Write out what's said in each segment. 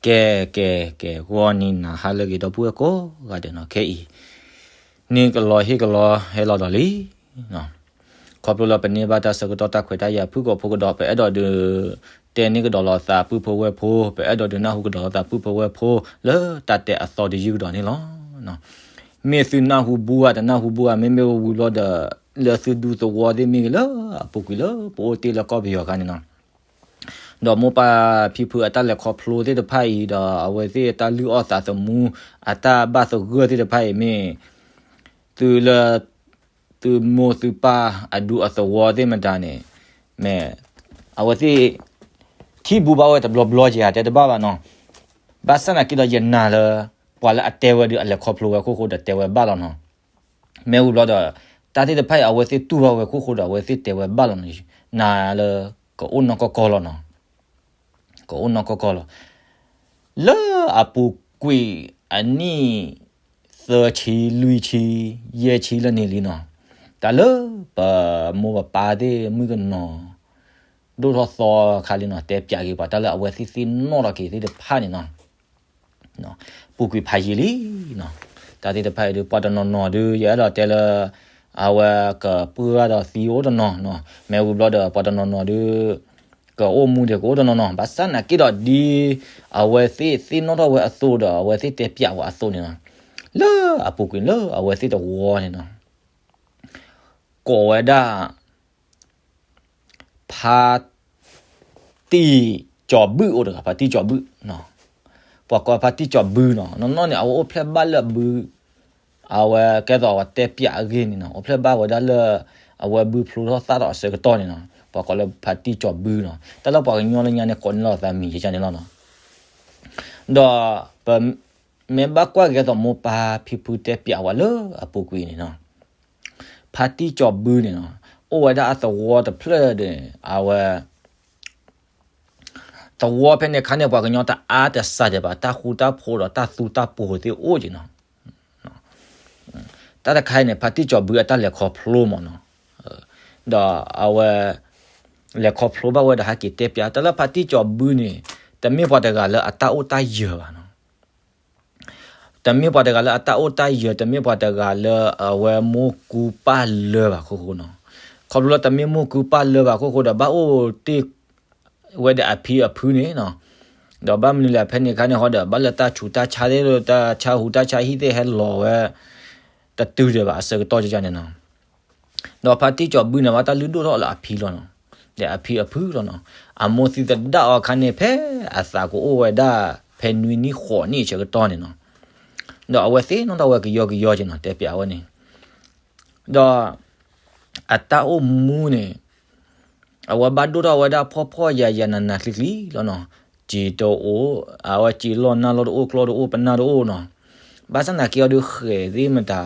ကဲ ကဲ ကဲ ဂီၤနံၤနၤဟါလၢအဂ့ၤ ဒီပုၢ်ဝဲၢ်ကိးဂၤဒဲးနီၤ, ခဲအံၤ န့ၣ်ကလီဟ့ၣ်ကလီဟဲလီၤဒီးလံ. ခီဖျိလၢပန့ၢ်ဘၣ်တၢ်ဆၢကတီၢ်တၢ်ခွဲးတၢ်ယာ်ဖုၣ်ကိာ်ဖိကဒီး ပအဲၣ်ဒိးဒုး တဲန့ၢ်ကဒီးလိာ်သးပုၢ်ဖိဝဲၢ်ဖိ, ပအဲၣ်ဒိးဒုးနၢ်ဟူကဒီးလိာ်သးပုၢ်ဖိဝဲၢ်ဖိ လၢတၢ်တဲအသီတယုၢ်ကဒီးန့ၣ်လီၤ. မ့ၢ်သုနၢ်ဟူဘူဧါ တနၢ်ဟူဘူဧါ, မ့မ့ၢ်ဝံၤဘျီဒီး လၢသုဒူသဝီသ့ၣ်မ့ၢ်ဂ့ၤ လၢအပူၤကွံာ်လၢပအိၣ်တ့ၢ်လၢကီၢ်ပယီၤအခါန့ၣ်နီၤ, ဒီးမိၢ်ပၢ်ဖံဖုအတၢ်လဲၤခီဖျိသ့ၣ်တဖၣ်အံၤ ဒီးအဝဲသ့ၣ်အတၢ်လုၢ်အီၣ်သးသမူ အတၢ်ဘၣ်သဂၢၢ်သ့ၣ်တဖၣ်အံၤ မ့ၢ်သုလၢ သုမိၢ်သုပၢ်အဒူအသဝီသ့ၣ်မတၤန့ၣ် မ့ၢ် အဝဲသ့ၣ် ထံၣ်ဘူဘၣ်ဝဲတဘျီဘျီက့ၤ တဲတဘၣ်ဘၣ်နီၤ. ဘၣ်ဆၣ်သနာ်က့ဒီး ယနာ်လၢ ပှၤလၢအတဲဝဲဒီး အလဲၤခီဖျိဝဲအခိၣ်ဃိဒီးတဲဝဲဘၣ်လီၤနီၤ. မ့ၢ်ဝံၤဘျီဒီး တၢ်သ့ၣ်တဖၣ်အံၤ အဝဲသ့ၣ်တူၢ်ဘၣ်ဝဲအခိၣ်ဃိဒီး အဝဲသ့ၣ်တဲဝဲဘၣ်လီၤနီၤ. နာ်လၢ ကအိၣ်နီၢ်ကီၢ်ကီၢ်လီၤနီၤ. ကအိၣ်နီၢ်ကီၢ်ကီၢ်လီၤ. လၢအပူၤကွံာ်အနံၣ် သၢဆံ လွံၢ်ဆံ ယဲၢ်ဆံလၢန့ၣ်လံနီၤ, တၢ်လၢပမိၢ်ပပၢ်သ့ၣ်မုၣ်ကနီၤ ဒိၣ်ထီၣ်သီအခါလံနီၤ, တဲပၠးက့ၤပှၤတၢ်လၢအဝဲသ့ၣ်သ့ၣ်နီၣ်ထီၣ်က့ၤသ့ၣ်တဖၣ်န့ၣ်နီၤ. ပူၤကွံာ်ဖးယံာ်လံနီၤ. တၢ်သ့ၣ်တဖၣ်အံၤဒီး ပှၤတနီၤနီၤဒီး ယအဲၣ်ဒိးတဲလၢ အဝဲကပှၢ်ဒီးသံအိၣ်တနီၤနီၤ, မ့ၢ်ဝံၤဘျီဒီး ပှၤတနီၤနီၤဒီး ကအိၣ်မူဒီးကအိၣ်တနီၤနီၤ. ဘၣ်ဆၣ်သနာ်က့ဒီး ဒ်အဝဲသ့ၣ်သ့ၣ်နီၣ်ထီၣ်ဝဲအသိးဒီး အဝဲသ့ၣ်တဲပၠးဝဲအသိးန့ၣ်နီၤ, လၢအပူၤကွံာ်လၢအဝဲသ့ၣ်တဝီန့ၣ်နီၤ ကိးဝဲဒၣ် ဖါတံၢ်ကၠီၤဘုၣ်အိၣ်တဂၤ, ဖါတံၢ်ကၠီၤဘုၣ်, ပှၤကိးဖါတံၢ်ကၠီၤဘုၣ်နီၤ. နီၢ်နီၢ်န့ၣ် အဝဲအိၣ်ဖျဲၣ်ဘၣ်လၢအဘု, အဝဲကဲသိးအဝဲတဲပၠးအဂ့ၢ်န့ၣ်နီၤ, အိၣ်ဖျဲၣ်ဘၣ်ဝဲဒၣ်လၢ အဝဲဘုဖျိထီၣ်သၣ်ထီၣ်အဆၢကတီၢ်န့ၣ်နီၤ, ပှၤကိးလၢဖါတံၢ်ကၠီၤဘုၣ်နီၤ. တၢ်လၢပှၤကညီလၢညါန့ၣ် ကိးန့ၢ်လိာ်သးမံၤယကန့ၣ်လီၤနီၤ. ဒီးပ မ့ၢ်ဘၣ်ကွၢ်က့ၤသိးမိၢ်ပၢ်ဖံဖုတဲပၠးဝဲလၢအပူၤကွံာ်န့ၣ်နီၤ, ဖါတံၢ်ကၠီၤဘုၣ်န့ၣ်နီၤ, အိၣ်ဝဲဒၣ်အသဝီတဖျၢၣ်ဒီး အဝဲ သဝီဖဲန့ၣ်အခါန့ၣ် ပှၤကညီတအါတစှၤဒံးဘၣ်, တၢ်ဃူတၢ်ဖိးဒီးတၢ်သူတၢ်ပိၤသ့ၣ်အိၣ်က့ၤနီၤ. တၢ်တခါအံၤန့ၣ် ဖါတံၢ်ကၠီၤဘုၣ်အတၢ်လဲၤခီဖျိမ့ၢ်နီၤ, ဒီးအဝဲ လဲၤခီဖျိဘၣ်ဝဲဒီးဟဲက့ၤတဲပၠး တၢ်လၢဖါတံၢ်ကၠီၤဘုၣ်န့ၣ် တမ့ၢ်ပှၤတဂၤလၢအတၢ်အိၣ်တၢ်ယၢၤဘၣ်နီၤ. တမ့ၢ်ပှၤတဂၤလၢအတၢ်အိၣ်တၢ်ယၢၤ, တမ့ၢ်ပှၤတဂၤလၢအဝဲမိၢ်ကူပၢ်လၢဘၣ်အခိၣ်ဃိနီၤ. ခီဖျိလၢတမ့ၢ်မိၢ်ကူပၢ်လၢဘၣ်အခိၣ်ဃိဒီး ဘၣ်အိၣ်တ့ၢ်ဝဲဒီးအဖံအဖုန့ၣ်နီၤ. ဒီးဘၣ်မနုၤလဲၣ် ဖဲန့ၣ်အခါန့ၣ်ဟီဒီး ဘၣ်လၢတၢ်ဆူးတၢ်ဆါသ့ၣ် တၢ်ဆါဟူးတၢ်ဆါဟံၣ်သ့ၣ်ဟဲလီၤဝဲ တတုၤဒံးဘၣ်အဆၢကတီၢ်န့ၣ်နီၤ. ဒီးဖါတံၢ်ကၠီၤဘုၣ်န့ၣ် ဘၣ်တၢ်လုၢ်ဒိၣ်ထီၣ်လၢအဖံလီၤနီၤ, ဒီးအဖံအဖုလီၤနီၤ. အမိၢ်သံသဒၣ်အီၤအခါန့ၣ် ဖဲအသးကအိၣ်ဝဲဒၣ် ဖဲနွံနံၣ်ဃိးနံၣ်အဆၢကတီၢ်န့ၣ်နီၤ. ဒီးအဝဲသ့ၣ်နီၣ်ထီၣ်ဝဲကယီကယီက့ၤနီၤ, တဲပၠးဝဲန့ၣ် ဒီးအတၢ်အိၣ်မူန့ၣ် အဝဲဘၣ်ဒိၣ်ထီၣ်ဝဲဒၣ်ဖှီၣ်ဖှီၣ်ယာ်ယာ်နးနးချံချံလီၤနီၤ. စံာ်တအိၣ်, အဝဲစံာ်လီၢ်နၢ်လီၢ်တအိၣ်, ကျီၢ်တအိၣ်, ပနၢ်တအိၣ်နီၤ. ဘၣ်ဆၣ်သနာ်က့အီၤဒီး ဃဲၤသ့ၣ်မတၤ,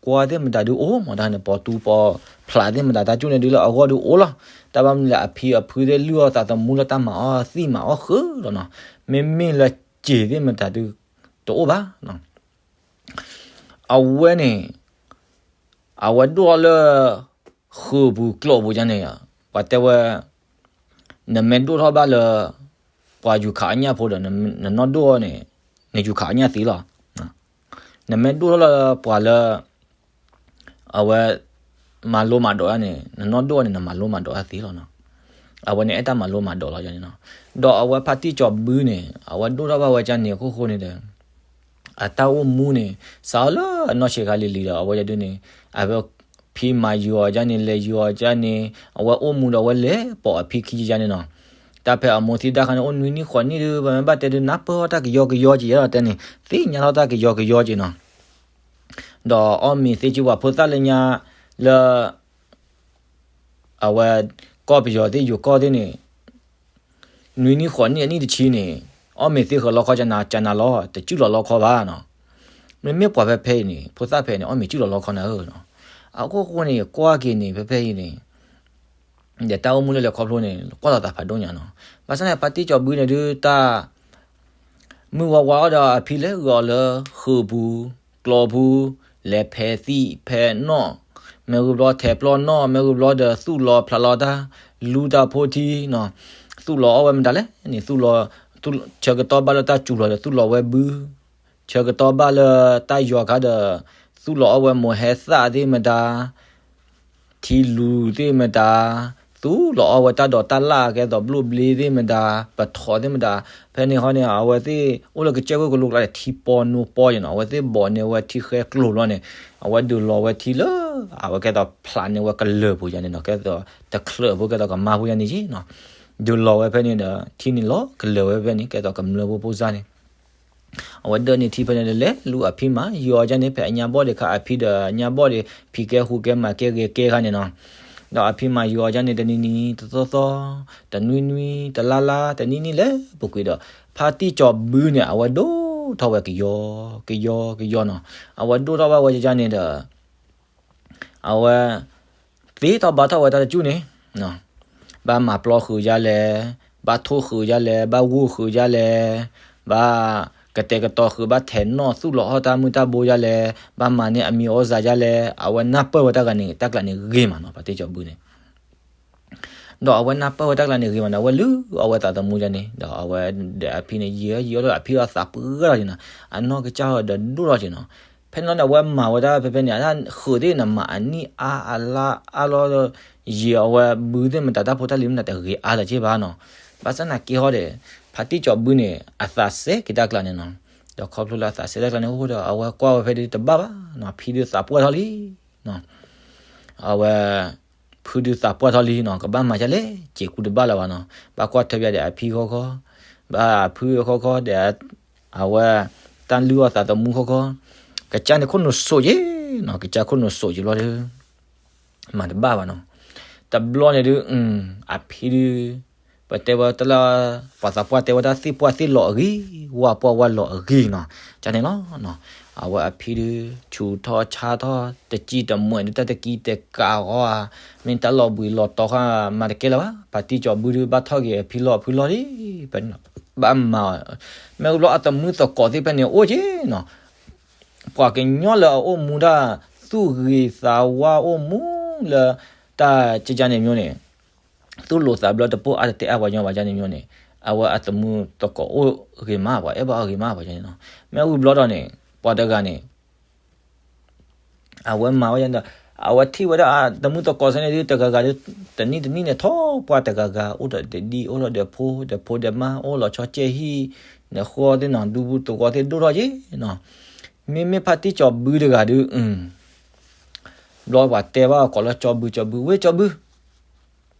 ကွၢ်သ့ၣ်မတၤဒုးအိၣ်မး, တၢ်န့ၣ် ပိာ်တူပိာ်ဖျးသ့ၣ်မတၤ တၢ်ကၠူၣ်န့ၣ်ဒုးလၢအဂီၢ်ဒုးအိၣ်လီၤ. တၢ်ဘၣ်မနုၤလဲၣ် အဖံအဖုသ့ၣ်လုၢ်အီၣ်သးသမူလၢတၢ်မၤအီၣ်သံၣ်မၤအီၣ်ဃုာ်လီၤနီၤ. မ့မ့ၢ်လၢစံာ်သ့ၣ်မတၤဒုး တအိၣ်ဘၣ်နီၤ. အဝဲန့ၣ် အဝဲဒိၣ်ထီၣ်လၢ ဃုာ်ပူၤကျိာ်ပူၤယါန့ၣ်, ပှၤတဲဝဲ နမ့ၢ်ဒိၣ်ထီၣ်ဘၣ်လၢ ပှၤယူၤခးအညၣ်ဖိဒီး နနီၢ်ဒိၣ်န့ၣ် နယူၤခးအညၣ်သံလီၤ. နမ့ၢ်ဒိၣ်ထီၣ်လၢပှၤလၢ အဝဲ မၤလိမၤဒိးတၢ်န့ၣ် နနီၢ်ဒိၣ်န့ၣ် နမၤလိမၤဒိးတၢ်သ့လီၤနီၤ. အဝဲန့ၣ်အဲၣ်တၢ်မၤလိမၤဒိးလီၤန့ၣ်နီၤ. ဒီးအဝဲဖါတံၢ်ကၠီၤဘုန့ၣ် အဝဲဒိၣ်ထီၣ်ဘၣ်ဝဲကၢ်န့ၣ်အခိၣ်ဃိန့ၣ်ဒီး အတၢ်အိၣ်မူန့ၣ် စးအီၤလၢအနီၢ်ဆံးခါလံၤလံၤဒီး အဝဲဒုးန့ၣ် အဝဲဖံမၤယုၤအီၤကၢ်န့ၣ် လဲၤယုၤအီၤကၢ်န့ၣ် အဝဲအိၣ်မူဒီးအဝဲလဲၤပိာ်အဖံခံကၢ်န့ၣ်နီၤ. တၢ်ဖဲအမိၢ်သံဒၣ်ခါန့ၣ် အိၣ်နွံနံၣ်ဃိးနံၣ်ဒုး ပမ့ၢ်ဘၣ်တဲဒုး နၢ်ပၢၢ်ထီၣ်တၢ်ကယီကယီက့ၤ ယအဲၣ်ဒိးတဲန့ၣ် သ့ၣ်ညါထီၣ်တၢ်ကယီကယီက့ၤနီၤ. ဒီးအီၣ်မ့ၤသ့က့ၤပှၤဖိသၣ်လၢညါလၢ အဝဲ ကီၢ်ပယီၤသ့ၣ်ယိၤကီၢ်သ့ၣ်န့ၣ် နွံနံၣ်ဃိးနံၣ်အနံၣ်တဆံန့ၣ် အီၣ်မ့ၤသ့ဃၢၤလီခီကနၤကနၤလီၤ တစုၣ်လီၤလီခီဘၣ်နီၤ. မ့မ့ၢ်ပှၤဖဲဖဲအံၤန့ၣ် ဖိသၣ်ဖဲန့ၣ် အီၣ်မ့ၤစုၣ်လီၤလီခီနၤဧၢနီၤ. အခိၣ်ဃိန့ၣ် ကွၢ်က့ၤန့ၣ် ဖဲဖဲအံၤန့ၣ် ဒီးတၢ်အိၣ်မူလၢလဲၤခီဖျိန့ၣ် ကွၢ်လီၤသးဖးဒိၣ်ညါနီၤ. ဘၣ်ဆၣ်န့ၣ် ဖါတံၢ်ကၠီၤဘုန့ၣ်ဒုးတၢ် မုၢ်ဝါဝါအီၤဒီးအဖံလဲၤဂုာ်အီၤလၢ ဃုာ်ပူၤ ကျိာ်ပူၤ လဲၤဖဲးသံၣ်ဖဲးနီၣ် မ့ၢ်ဂ့ၤဘျီထဲးပျီနီၣ် မ့ၢ်ဂ့ၤဘျီဒီးသူၣ်လီၤဖျးလီၤတၢ် လူတၢ်ဖိထံနီၤ သူၣ်လီၤအီၣ်ဝဲမတၤလဲၣ်န့ၣ် သူၣ်လီၤ ဆၢကတီၢ်ဘၣ်လၢတၢ်စူၤလီၤဒီးသူၣ်လီၤဝဲဘု, ဆၢကတီၢ်ဘၣ်လၢတၢ်ယီၤခါဒီး သူၣ်လီၤအီၣ်ဝဲမိၢ်ဟဲသၣ်သ့ၣ်မတၤ, ထံလူၤသ့ၣ်မတၤ, သူၣ်လီၤအီၣ်ဝဲတၢ်ဒိးတၢ်လၣ်ကဲသိးဘျိၣ်ဘျ့သ့ၣ်မတၤ, ပထီၣ်သ့ၣ်မတၤ, ဖဲန့ၣ်ဟီန့ၣ် အဝဲသ့ၣ်အိၣ်လၢကစၢၢ်ခိၣ်ကလိကျါဒီးထံပီနိပီယနီၤ, အဝဲသ့ၣ်ဘီၣ်န့ၢ်ဝဲထံဃဲကျိၤလီၤန့ၣ်, အဝဲဒုးလီၤဝဲထံလၢ အဝဲကဲသိးဖျးန့ၢ်ဝဲကလၢၢ်ဖိယါန့ၣ်နီၤ, ကဲသိးတချၢးဖိကဲသိးကမါဖိယါန့ၣ်က့နီၤ, ဒုးလီၤဝဲဖဲန့ၣ်ဒီး ထံန့ၣ်လီၤကလၢာ်ဝဲဖဲန့ၣ် ကဲသိးကမျၢၢ်ဖိဖိစၢ်န့ၣ် အဝဲဒၢးန့ၢ်ထံဖဲန့ၣ်ဒီး လဲၤလူၤအဖံမၤယီၤကန့ၣ် ဖဲအညါဘီၣ်ဒံးခါ အဖံဒီးညါဘီၣ်ဒံး ဖံးကဲဟူးကဲမၤကဲဂ့ၤကဲခါန့ၣ်နီၤ, ဒီးအဖံမၤယီၤကန့ၣ် တနံၤနံၤတသီသီ, တနွံနွံ, တလါလါ, တနံၣ်နံၣ်လဲၤပူၤကွံာ်ဒီး ဖါတံၢ်စီၤဘုန့ၣ် အဝဲဒိၣ်ထီၣ်ဝဲကယီကယီကယီနီၤ, အဝဲဒိၣ်ထီၣ်ဘၣ်ဝဲယါန့ၣ်ဒီး အဝဲ သ့ထီၣ်ဘၣ်ထီၣ်ဝဲတၢ်တကၠူၣ်န့ၣ်, ဘၣ်မၤပျီဃုာ်ယါလဲၣ်, ဘၣ်ထိၣ်ဃုာ်ယါလဲၣ်, ဘၣ်ဂိၢ်ဃုာ်ယါလဲၣ်, ဘၣ်ကတဲာ်ကတီၤဃုာ် ဘၣ်ထဲးနီၣ်သူၣ်လီၤအီၣ်တၢ်မုၢ်တၢ်ဘိယါလဲၣ်, ဘၣ်မၤန့ၢ်အမံၤအီၣ်စၢ်ယါလဲၣ်, အဝဲနၢ်ပၢၢ်ဝဲတၢ်ဂၤန့ၣ် တၢ်ကျးန့ၣ်ဂ့ၤမးနီၤ, ဖါတံၢ်စီၤဘုန့ၣ် ဒီးအဝဲနၢ်ပၢၢ်ဝဲတၢ်ကျးန့ၣ်ဂ့ၤမးန့ၣ် အဝဲလုၢ်အီၣ်ဝဲသးသမူယါန့ၣ် ဒီးအဝဲဒီးအဖံန့ၣ် ယံာ်ယံာ်အီၤဒီးအဖံအီၤသးပှၢ်ထီၣ်က့ၤနီၤ, အနီၢ်ကစၢ်ဟီဒီးဒိၣ်ထီၣ်က့ၤနီၤ, ဖဲန့ၣ်လီၤန့ၣ် အဝဲမၤဝဲဒၣ်ဖဲဖဲန့ၣ် အတၢ်ဃုာ်သ့ၣ်န့ၣ် မၤအနံၣ်အါအလါအါလီၤ, ယံာ်အဝဲဘုသ့ၣ်မတၤတၢ်ဖိတၢ်လံၤမနုၤတဂ့ၤအါလၢၤက့ဘၣ်နီၤ, ဘၣ်ဆၣ်သနာ်က့ဟီဒီး ဖါတံၢ်စီၤဘုန့ၣ် အသးစဲက့ၤတၢ်ကျးန့ၣ်နီၤ, ဒီးခီဖျိလၢအသးစဲတၢ်ကျးန့ၣ်အဃိဒီး အဝဲကွၢ်ဝဲဖဲဒုးတဘၣ်ဘၣ်နီၤ, ဖံဒုးသးပှၢ်ထီၣ်လံ အဝဲ ဖုဒုးသးပှၢ်ထီၣ်လံနီၤ, ကဘၣ်မၤဒ်လဲၣ် စ့ၤကူတဘၣ်လၢၤဘၣ်နီၤ, ဘၣ်ကွၢ်ထွဲပၠးဒီးအဖံဃီဃီ, ဘၣ်အဖုဃီဃီဒီး အဝဲ တၢ်လုၢ်အီၣ်သးသမူဃီဃီ, ကစၢ်န့ၣ်ခိၣ်နူာ်စိးက့ၤနီၤ, ကစၢ်ခိၣ်နူာ်စိးက့ၤဘျီဒီး မၤတဘၣ်ဘၣ်နီၤ, တဘျီန့ၣ်ဒုး အဖံဒုး ပတဲဝဲတၢ်လၢ ပှၤသးပှၢ်တဲဝဲဒၣ် သ့ၣ်ပှၢ်သ့ၣ်လီၤအဂ့ၤ, ဝၣ်ပှၢ်ဝၣ်လီၤအဂ့ၤနီၤ, ကန့ၣ်လီၤ. အဝဲအဖံဒုး ဆူးထီၣ်ဆါထီၣ် တကံတမှဲးဒုး တၢ်တကံတကးအီၤဧါ, မ့ၢ်တၢ်လီၤဘှံးလီၤတီၤဃါ မၤတကဲလၢၤဘၣ်. ဖါတံၢ်စီၤဘုဒုး ဘၣ်ထီၣ်က့ၤအဖံလီၢ်အဖုလီၢ်လံ, ဘၣ်မၤ, မ့ၢ်ဘျီအသမုသကိးသ့ၣ်ဖဲန့ၣ်အိၣ်က့ၤနီၤ, ပှၤကညီလၢအအိၣ်မူတၢ်သူၣ်ဂ့ၤသးဝါအိၣ်မူလၢ တၢ်ကကန့ၣ်မျိုးန့ၣ် သူၣ်လိာ်သးဘျၢတပိၢ်အါတတဲအါပှၤညီဘၣ်ကန့ၣ်မျိုးန့ၣ်, အဝဲအသမုသကိးအိၣ်ဂ့ၤမး ပှၤအဲၣ်ဘၣ်အီၤဂ့ၤမးပှၤကန့ၣ်နီၤ. မ့ၢ်ဝံၤဘျီဒီးန့ၣ် ပှၤတဂၤန့ၣ် အဝဲမၤဝဲဒၣ်, အဝဲထံၣ်ဝဲဒၣ်အသမုသကိးစဲန့ၣ်ဒုး တဂၤဂၤဒုး တနံၣ်တနံၣ်န့ၣ် ထီၣ်ပှၢ်တဂၤဂၤ အိၣ်ဒီးဒဲးဒံၣ် အိၣ်ဒီးဒဲးဖိ ဒဲးဖိဒဲးမါ အိၣ်လီၤဆီကဲဟံၣ်, နဃီသ့ၣ်နီၤ ဒူပူၤသဝီသ့ၣ်ဒိၣ်ထီၣ်က့ၤနီၤ. မ့မ့ၢ်ဖါတံၢ်စီၤဘုတဂၤဒုး ဘျီပှၤတဲဘၣ်အကိးလၢစီၤဘု စီၤဘု ဝ့ၢ်စီၤဘု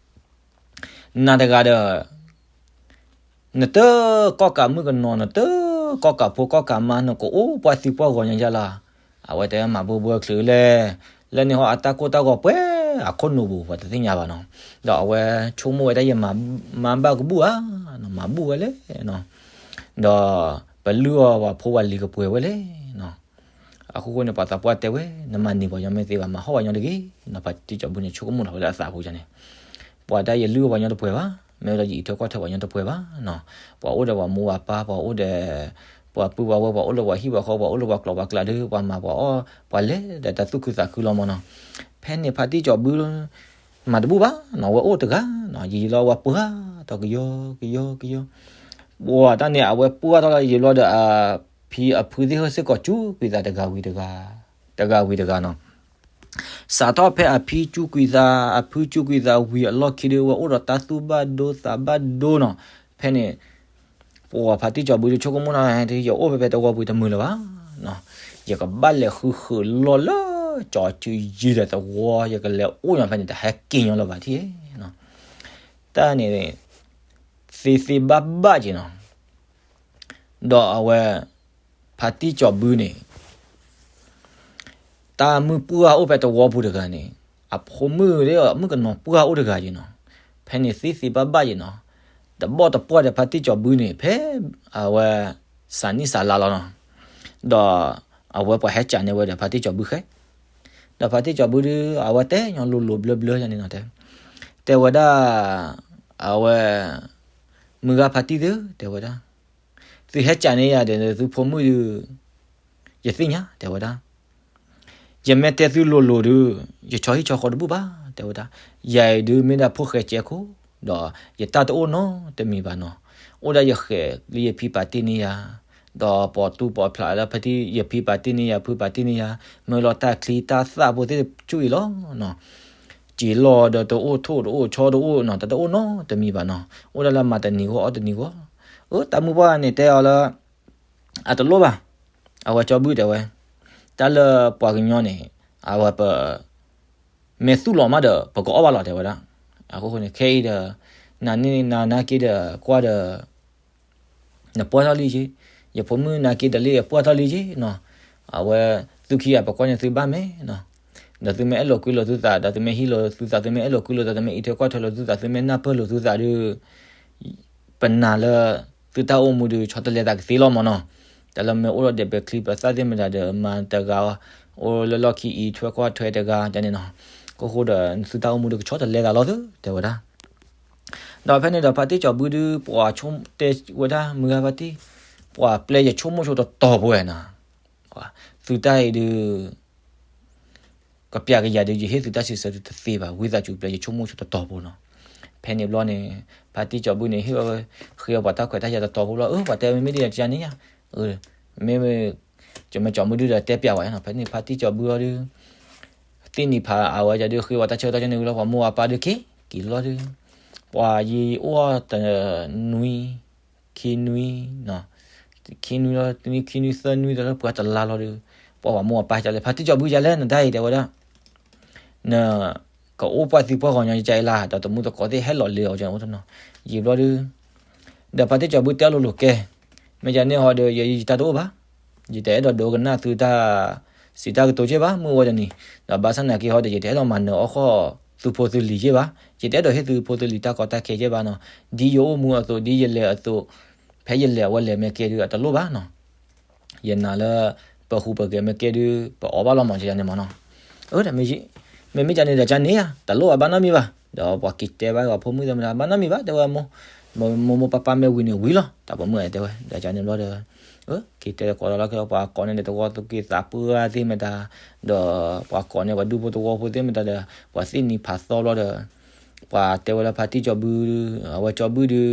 နၤတဂၤဒီး နတကီၢ်ကးမုၣ်ကနီၤ နတကီၢ်ကးဖိကီၢ်ကးမါ နကအိၣ်ပှၢ်သံပှၢ်ဂီၤညါယါလီၤ. အဝဲတဲမၤဘိဘိချုးလဲၣ်, လၢန့ၣ်ဟီအတၢ်ကိၢ်တၢ်ဂီၤပှဲၤအခိၣ်နူာ်ပူၤ ပှၤတသ့ၣ်ညါဘၣ်နီၤ. ဒီးအဝဲဆိကမိၣ်ဝဲတၢ်ယမၤဘၣ်ကဘူၣ်ဧါ, မၤဘူၣ်ဝဲလဲၣ်နီၤ. ဒီးပလုၢ်အီၤပှၤဖိပှၤလံၤကပှဲၤဝဲလဲၣ်နီၤ. အဃိဃိန့ၣ် ပှၤသးပှၢ်တဲဝဲ နမၤန့ၢ်ပှၤညီမ့ၢ်သ့ဘၣ် မၤဟီၣ်ပှၤညီတဂ့ၤနီၤ. ဖါတံၢ်စီၤဘုန့ၣ် ဆိကမိၣ်လီၤဝဲလၢအသးပူၤန့ၣ်, ပှၤတၢ်ယလုၢ်အီၣ်ပှၤညီတပှဲၤဘၣ်, မ့ၢ်ဝဲဒီးယအံးထွဲကွၢ်ထွဲပှၤညီတပှဲၤဘၣ်နီၤ. ပှၤအိၣ်ဒီးပှၤမိၢ်ပှၤပၢ် ပှၤအိၣ်ဒီး ပှၤပုၢ်ပှၤဝဲၢ် ပှၤအိၣ်လၢပှၤဟံၣ်ပှၤဃီ ပှၤအိၣ်လၢပှၤကျိၤပှၤကျဲဒုး ပှၤမၤပှၤအီၣ်ပှၤလဲၤဒီးတၢ်သူၣ်ခုသးခုလီၤမးနီၤ. ဖဲန့ၣ်ဖါတံၢ်စီၤဘု မၤတဘူၣ်ဘၣ်နီၤ, ဝဲအိၣ်တဂၤနီၤ, ယံာ်လီၤဝဲပှၢ်ထီၣ်ကယီကယီကယီ ပှၤတၢ်န့ၣ် အဝဲပှၢ်ထီၣ်လီၤယံာ်ဘျီဒီး အဖံအဖုသ့ၣ်ဟဲစ့ၢ်ကီးစူးကွံာ်သးတဂၤဝံၤတဂၤ, တဂၤဝံၤတဂၤနီၤ. စးထီၣ်ဖဲအဖံစူးကွံာ်သး အဖုစူးကွံာ်သးဝံၤအလီၢ်ခံဒုး ဝဲအိၣ်ဒီးတၢ်သူၣ်ဘၣ်ဒိသးဘၣ်ဒိနီၤ. ဖဲန့ၣ် ပှၤဖါတံၢ်စီၤဘုဒုးဆိကမိၣ်နီၤ, ယအိၣ်ဖဲဖဲသဝီပူၤတမုာ်လၢၤဘၣ်နီၤ, ယကဘၣ်လဲၤဃုဃုာ်လီၢ်လၢကၠီၤစုယံၤဒီးသဝီ ယကလဲၤအိၣ်ညီဖဲန့ၣ် တဟဲက့ၤညီလၢၤဘၣ်ထံၣ်နီၤ. တၢ်န့ၣ် သ့သ့ဘၣ်ဘၣ်က့ၤနီၤ. ဒီးအဝဲ ဖါတံၢ်စီၤဘုန့ၣ် တၢ်မုၣ်ပှၢ်အိၣ်ဖဲသဝီပူၤတဂၤန့ၣ် အဖိမုၣ်ဒီးမုၣ်ကနီၤပှၢ်အိၣ်တဂၤက့ၤနီၤ. ဖဲန့ၣ်သ့သ့ဘၣ်ဘၣ်က့ၤနီၤ. တဘီၣ်တပှၢ်ဒီးဖါတံၢ်စီၤဘုန့ၣ် ဖဲအဝဲ စးနံၣ်စးလါလီၤနီၤ. ဒီးအဝဲပှၤဟဲကးန့ၢ်ဝဲဒီးဖါတံၢ်စီၤဘုဃဲ ဒီးဖါတံၢ်စီၤဘုဒုး အဝဲတဲညီလိၤလိၤဘျၢဘျၢယါန့ၣ်နီၤတဲ, တဲဝဲဒၣ် အဝဲ မုၢ်ဂၤဖါတံၢ်သု တဲဝဲဒၣ်, သုဟဲကးန့ၢ်ယၤဒီးသုဖိမုၣ်ဒုး ယသ့ၣ်ညါ တဲဝဲဒၣ်. ယမ့ၢ်တဲသုလိၤလိၤဒုး ယဆီဟံၣ်ဆီဃီတဘူၣ်ဘၣ် တဲဝဲဒၣ်. ယၤအံၤဒုးမ့ၢ်ဒၣ်ဖိၣ်ဃဲကဲခိၣ် ဒီးယတၢ်တအိၣ်နီတမံၤဘၣ်နီၤ. အိၣ်ဒၣ်ယဃဲၤလၢယဖံပာ်တ့ၢ်န့ၢ်ယၤ, ဒီးပိာ်တူၢ်ပိာ်ဖျးလၢဖါတံၢ် ယဖံပာ်တ့ၢ်န့ၢ်ယၤ ဖုပာ်တ့ၢ်န့ၢ်ယၤ, မ့ၢ်လီၤတၢ်ချံတၢ်သၣ်ဖိသ့ၣ်တဖၣ်အံၤလီၤနီၤ. စံာ်လီၢ်ဒီးတအိၣ်ထိၣ်တအိၣ်ဆီတအိၣ်နီၤ, တၢ်တအိၣ်နီတမံၤဘၣ်နီၤ, အိၣ်ဒၣ်လၢမၤတနံၤဂီၢ်အီၣ်တနံၤဂီၢ်. အၢ တၢ်မုၢ်ပှၢ်န့ၣ်တဲအီၤလၢ အတလိၣ်ဘၣ်, အဝဲကၠီဘုၣ်တဲဝဲ, တၢ်လၢပှၤကညီန့ၣ် အဝဲပ မ့ၢ်သူၣ်လီၤမးဒီး ပကအီၣ်ဘၣ်လီၤတဲဝဲဒၣ်. အဃိန့ၣ် ခဲအံၤဒီး နၤန့ၣ်နၤနာ်က့ဒီး ကွၢ်ဒီး နပှၢ်ထီၣ်လံက့, ယဖိမုၣ်နာ်က့ဒီးလံ ယပှၢ်ထီၣ်လံက့နီၤ. အဝဲ သုခံဂၤပကွၢ်န့ၢ်သုဘၣ်မဲာ်နီၤ. ဒီးသုမ့ၢ်အဲၣ်လိာ်ကွံလိာ်သုသး ဒီးသုမ့ၢ်ဟံးလိာ်သုသး သုမ့ၢ်အဲၣ်လိာ်ကွံလိာ်သး သုမ့ၢ်အံးထွဲကွၢ်ထွဲလိာ်သုသး သုမ့ၢ်နၢ်ပၢၢ်လိာ်သုသးဒီး ပနာ်လၢ သုတၢ်အိၣ်မူဒီး ဆီတလဲသးကသ့လီၤမၢ်နီၤ. တၢ်လၢမ့ၢ်အိၣ်ဒီးဒဲးဘဲချံပသၣ်သ့ၣ်မတၤဒီး မၤတဂၤ အိၣ်လၢလီၢ်ခံအံးထွဲကွၢ်ထွဲတဂၤန့ၣ်နီၤ. အဃိဒီး သုတၢ်အိၣ်မူဒီးကဆီတလဲသးလီၤသု တဲဝဲဒၣ်. ဒီးဖဲန့ၣ်ဒီး ဖါတံၢ်ကၠီၤဘုဒီး ပှၤဆိကမိၣ်တဲဝဲဒၣ် မုၢ်ဂၤဖါတံၢ်, ပှၤပျဲယဆိကမိၣ်ဆိတတီၤဖိနီၤ. သုတၢ်အံၤဒီး ကပျးကယၤဒီး ယဟ့ၣ်သုတၢ်စံးဆၢတသ့ဘၣ်, ဝံသးစူၤပျဲယဆိကမိၣ်ဆိတတီၤဖိနီၤ. ဖဲန့ၣ်ဘျီန့ၣ် ဖါတံၢ်ကၠီၤဘုန့ၣ် ဟ့ၣ်ဝဲ ဃ့အီၤပှၤတၢ်ခွဲးတၢ်ယာ်တတီၤဖိလီၤ. အၢ ပှၤတဲမ့မ့ၢ်ဒ်လဲၣ်တကန့ၣ်ဧါ, မ့မ့ၢ် ကမ့ၢ်ကၠီၤမုၣ်ဒုဒီးတဲပျးဝဲနီၤ. ဖဲန့ၣ်ဖါတံၢ်ကၠီၤဘုအီၤဒီး သ့ၣ်နံၤဖးအဝဲဒၣ်ဒီး ဃ့ဝဲတၢ်ဆၢကတီၢ်ကန့ၣ်ဝံၤလီၤ ပှၤမိၢ်အပၢ်ဒုးက့ၤက့ၤလီၤဒီး ပှၤယံၤအိၣ်တနွံ ခံနွံ, ခံနွံလီၤ တနွံခံနွံသၢနွံဒီးလၢပှၤတလါလီၤဒီး ပှၤပှၤမိၢ်အပၢ်ကလဲၣ် ဖါတံၢ်ကၠီၤဘုကလဲၣ် နတၢ်အံၤတဲဝဲဒၣ် နကအိၣ်ပှၢ်သံပှၢ်ဂီၤညီယကအံၤလၢ ဒီးတမူတကိးသ့ၣ်ဟဲလီၤလၢအီၤကအိၣ်တနီၤ ယံာ်ဘျီဒီး ဒီးဖါတံၢ်ကၠီၤဘုတဲအီၤလိၤလိၤကဲ, မ့ၢ်ယၤန့ၣ်ဟီဒီး ယယတၢ်တအိၣ်ဘၣ်, ယတအဲၣ်ဒိးဒိကနၣ်သုတၢ်စံးတၢ်ကတိၤက့ဘၣ် မုၢ်ဝဲတနံၤ, ဒီးဘၣ်ဆၣ်နာ်က့ဟီဒီး ယတအဲၣ်ဒိးမၤနၢၤအီၣ်ဃီၣ်သုဖိသုလံၤက့ဘၣ်, ယတအဲၣ်ဒိးဟ့ၣ်သုဖိသုလံၤတၢ်ကီတၢ်ခဲက့ဘၣ်နီၤ, ဒ်ယအိၣ်မူအသိး ဒ်ယလဲၤအသိး, ဖဲယလဲၤအဝဲလဲၤမ့ၢ်ကဲဒုးအတလိၣ်ဘၣ်နီၤ ယနာ်လၢ ပဟူးပဂဲၤမ့ၢ်ကဲဒုး ပအီၣ်ဘၣ်လီၤမၢ် ယန့ၣ်မၢ်နီၤ. အၢ မ့မ့ၢ်ကန့ၣ်ဒီးကန့ၣ်ဧါ တလိၣ်ဘၣ်ဘၣ်နီတမံၤဘၣ်, ဒီးပှၤက့ၤတဲဘၣ်ပှၤဖိမုၣ်သ့ၣ်မတၤ ဘၣ်နီတမံၤဘၣ် တဲဝဲမိၢ်, မိၢ်မိၢ်ပၢ်ပၢ်မ့ၢ်ဝံၤန့ၣ်ဝံၤလီၤ တၢ်ပိာ်မုၣ်တဲဝဲ ဒီးကန့ၣ်ဘျီဒီး က့ၤတဲကိးလီၤလီၤခဲ ပှၤကိးန့ၢ်ဒီးသဝီသုးက့သးပှၢ်သ့ၣ်မတၤ, ဒီးပှၤကိးန့ၢ်ပှၤဒူဖိသဝီဖိသ့ၣ်မတၤဒီး ပှၤသ့ၣ်နံၤဖးသီဘျီဒီး ပှၤတဲဝဲလၢဖါတံၢ်ကၠီၤဘု, အဝဲကၠီၤဘုဒုး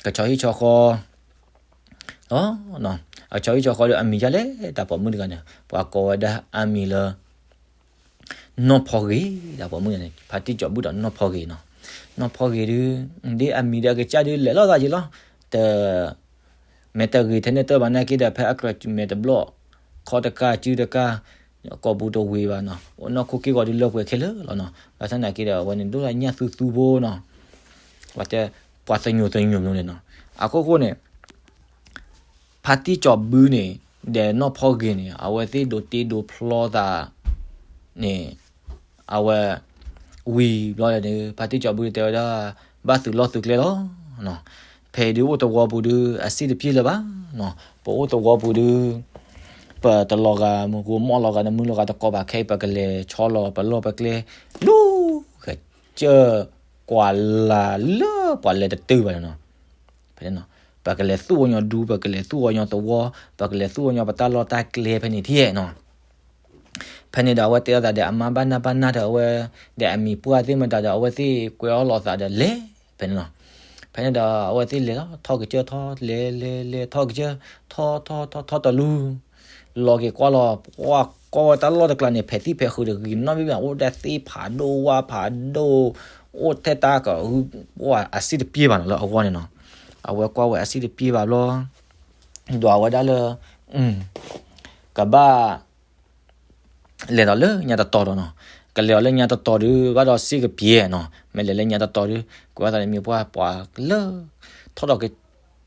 ကဆီဟံၣ်ဆီဃီ အကဆီဟံၣ်ဆီဃီဒီးအမံၤဒ်လဲၣ် တၢ်ပိာ်မုၣ်တဂၤန့ၣ် ပှၤကိးဝဲဒၣ်အမံၤလၢ နီၢ်ဖီဂ့ၤ တၢ်ပိာ်မုၣ်န့ၣ် ဖါတံၢ်ကၠီၤဘုဒီးနီၢ်ဖီဂ့ၤနီၤ, နီၢ်ဖီဂ့ၤဒုး ဒ်အမံၤဒီးအကစၢ်ဒုးလဲၤလိာ်သးယံာ်လီၤ, တ မဲာ်တဂ့ၤထဲန့ၣ်တၢ်ဘၣ်နာ်က့ဒီး ဖဲအကြၢးမဲာ်တဘျီၣ် ခီၣ်တကၢ်စုတကၢ် ကိာ်ပူၤတဝ့ၤဘၣ်နီၤ, အိၣ်နီၢ်ခိက့ၢ်ဂီၤဒုးလၢပှဲၤခဲလၢာ်လီၤနီၤ, ဘၣ်ဆၣ်နာ်က့ဒီး အဝဲန့ၣ်ဒိၣ်လၢညၣ်သူသူဖိနီၤ, ပှၤတဲ ပှၤသညိၤသညိၤမနုၤန့ၣ်နီၤ, အခိၣ်ဃိန့ၣ် ဖါတံၢ်ကၠီၤဘုန့ၣ် ဒီးနီၢ်ဖီဂ့ၤန့ၣ် အဝဲသ့ၣ်ဒိးတ့ဒိးဖျီသးန့ၣ် အဝဲ ဝံၤဘျီန့ၣ် ဖါတံၢ်ကၠီၤဘုတဲဝဲဒၣ် ဘၣ်သုးလီၢ်သုးကျဲလီၤ. ဖဲအံၤဒုးအိၣ်သဝီပူၤဒုး အစ့ၣ်တပျ့ၤလၢၤဘၣ်နီၤ, ပအိၣ်သဝီပူၤဒုး ပတလီၤဂာ်မုၢ်ဂီၤမီၢ်လီၤဂာ်နမုၢ်လီၤဂာ်တကိးဘၣ် ခဲအံၤပကလဲၤဆီလီၤပလီၢ်ပကျဲ လူၤ ကစၢၢ် ကွၢ်လၢ်လၢပှၤလဲၤတတုၤဘၣ်န့ၣ်နီၤ, ဖဲန့ၣ်နီၤ ပကလဲၤသူၣ်ဝီညီဒူ ပကလဲၤသူၣ်ဝီညီသဝီ ပကလဲၤသူၣ်ဝီညီပတၢ်လီၢ်တၢ်ကျဲဖဲန့ၣ်ထံၣ်နီၤ, ဖဲန့ၣ်ဒီးအဝဲတဲအသးဒီးအမါဘၣ်နၢ်ဘၣ်နၢ်ဒီးအဝဲ ဒီးအမံၤပှၢ်သ့ၣ်မတၤဒီးအဝဲသ့ၣ်ကွဲအီၣ်လိာ်သးဒီးလဲၤဖဲန့ၣ်နီၤ, ဖဲန့ၣ်ဒီးအဝဲသ့ၣ်လဲၤလီၤထီၣ်ကစၢၢ်ထီၣ်လဲၤလဲၤလဲၤထီၣ်ကစၢၢ် ထီၣ်ထီၣ်ထီၣ်ထီၣ်တလူ လီၤက့ၤကွၢ်လီၤ ပှၤကွၢ်ဝဲတၢ်လီၢ်တကျါန့ၣ် ဖဲးသံၣ်ဖဲးဃုာ်တဂ့ၤနီတမံၤဘၣ် အိၣ်ဒၣ်သ့ၣ်ဖးဒိၣ်ဝၣ်ဖးဒိၣ် အိၣ်ထဲတၢ်ကဟု ပှၤအစ့ၣ်တပျ့ၤဘၣ်နီၤလၢအဂီၢ်န့ၣ်နီၤ, အဝဲကွၢ်ဝဲအစ့ၣ်တပျ့ၤဘၣ်ဘျီ ဒီးအဝဲဒၣ်လၢ ကဘၣ် လဲၤဒီးလၢညါတတီၤဒီးနီၤ, ကလဲၤဒီးလၢညါတတီၤဒီး ဘၣ်ဒီးစ့ၣ်ကပျဲနီၤ, မ့ၢ်လဲၤလၢညါတတီၤဒီး ကွဲးအသးန့ၣ်မ့ၢ်ပှၢ်ပှၤလၢ ထီၣ်ဒီးက